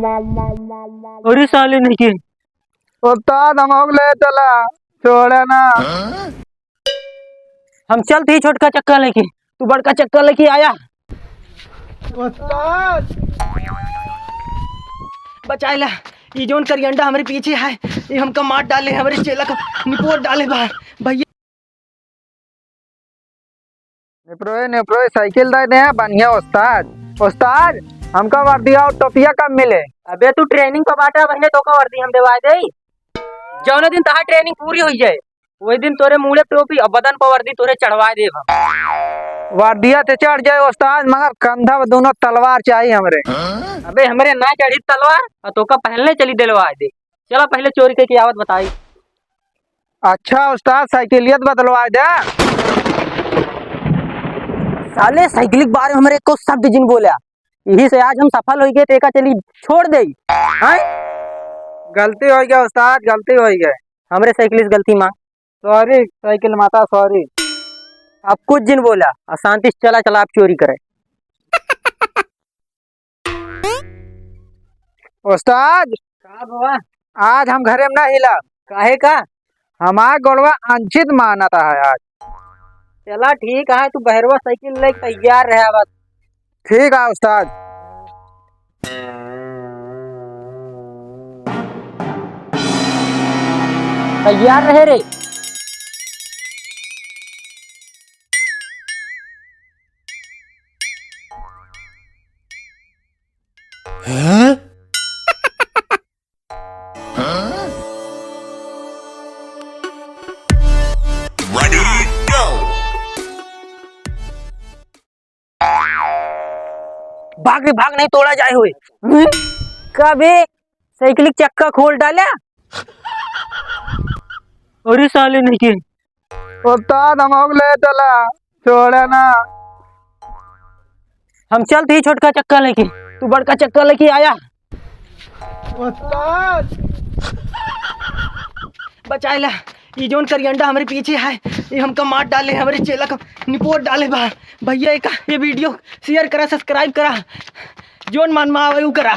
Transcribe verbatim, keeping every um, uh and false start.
अरे साले नहीं के। उस्ताद, हम लोग ले चला, छोड़े ना। हम चलत ही छोटका चक्का लेके, तू बड़का चक्का लेके आया। उस्ताद! बचाइला, ई जौन करियंडा हमरे पीछे है, ई हमका मार डाले, हमरे चेला का निपोर डाले बा। भैया। निपरोए, निपरोए, साइकिल दे दे, बढ़िया उस्ताद। उस्ताद, हमका वर्दिया और टोपिया कब मिले? अबे तू training पे बाटा, बहने तोका वर्दी हम देवाए देई। जौने दिन तहार training पूरी होइ जाए, वही दिन तोरे मूड़े टोपी और बदन पर वर्दी तोरे चढ़वाए देब हम। वर्दिया ते चढ़ जाए उस्ताद, मगर कंधा पर दोनों तलवार चाहिए हमरे। अबे हमरे ना चढ़ी तलवार, और तोका पहले चली दिलवाए दे। चला पहले चोरी के, के आवत बताई। अच्छा उस्ताद, साइकिलियत बदलवाए दे। साले साइकिल के बारे में हमरे को शब्द जिन बोला, यही से आज हम सफल होइ गए, तेका चली छोड़ दे। हैं? गलती होइ गया उस्ताद, गलती होइ गए। हमरे साइकिल से गलती माँ। Sorry साइकिल माता, sorry। अब कुछ जिन बोला, अशांति से चला, चला आप चोरी करे। उस्ताद, का बाबा? आज हम घरे में ना हिला। काहे का? हमार गोड़वा अंचित मानत है आज। चला ठीक है, तू बहरवा साइकिल लेके तैयार रहे बस। ठीक है उस्ताद। तैयार रहे रे। हाँ? Ready, go! भाग रे भाग, नहीं तोड़ा जाए होए। हम्म? कबे साइकिल के चक्का खोल डाला। अरे साले नहीं के। उस्ताद, हम लोग ले चला, छोड़े ना। हम चलत ही छोटका चक्का लेके, तू बड़का चक्का लेके आया। उस्ताद! बचाइला, ई जौन करियंडा हमरे पीछे है, ई हमका मार डाले, हमरे चेला का निपोर डाले बा। भैया, एका, ये video share करा, subscribe करा, जौन मन में आवे उ करा।